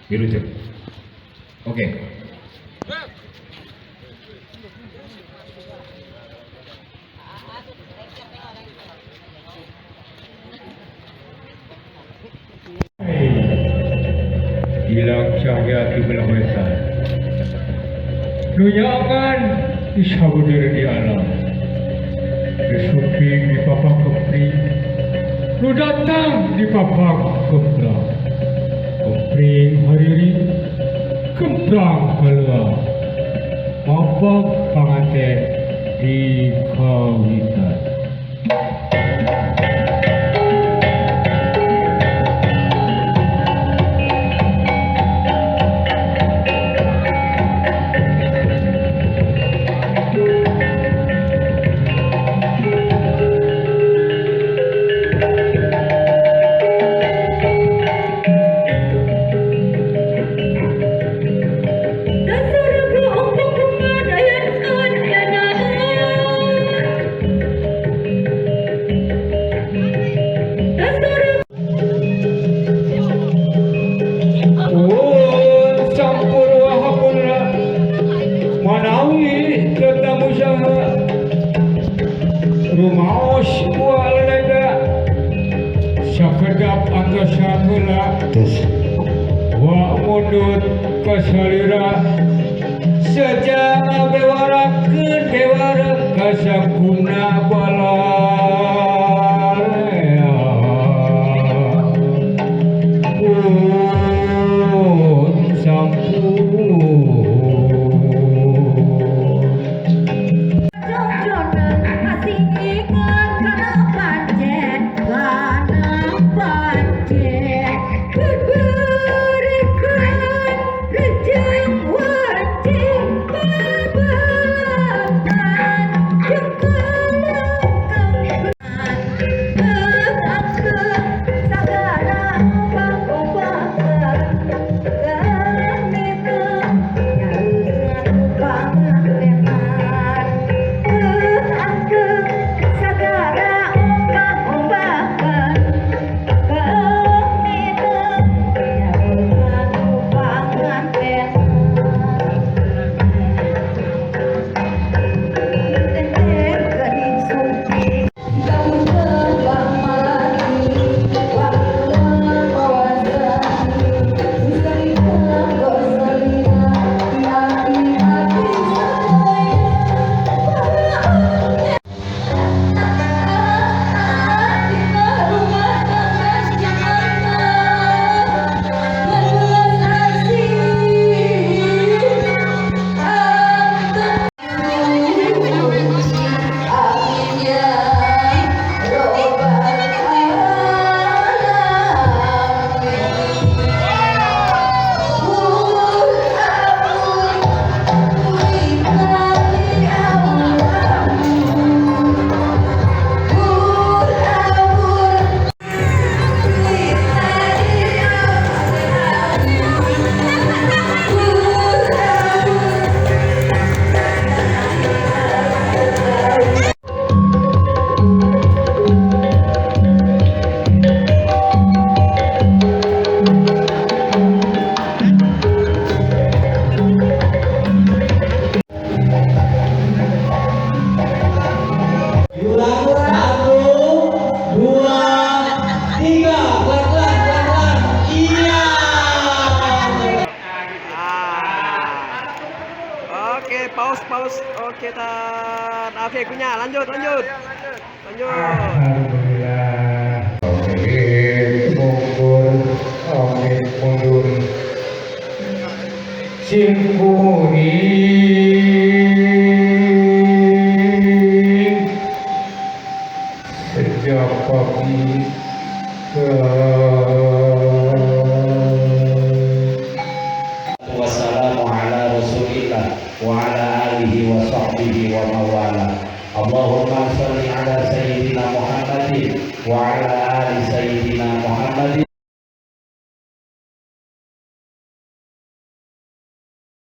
Wilujeng. Oke. Hilang cahaya di belah wetan. Nunyangan di sabudeureun di alam. Disumping di papang kepri. Nu datang di papang kemprang. Kepring hariri, kemprang halua. Mabok panganten di kawitan. Rumaos walega sakedap angkasa heula wa mundut kasalira seja ngabewarakeun bewara kasakuna balarea pun sampun. Oke, pause, pause. Oke, tan. Oke, kunyah. Lanjut, lanjut. Lanjut. Alhamdulillah. Amit mundur, amit mundur. Sim kuring sejak pagi ke. Wassalamu ala rasulillah wa ala alihi wa sahbihi wa mawala. Allahumma shalli ala sayyidina Muhammadin wa ala ali sayyidina Muhammadin.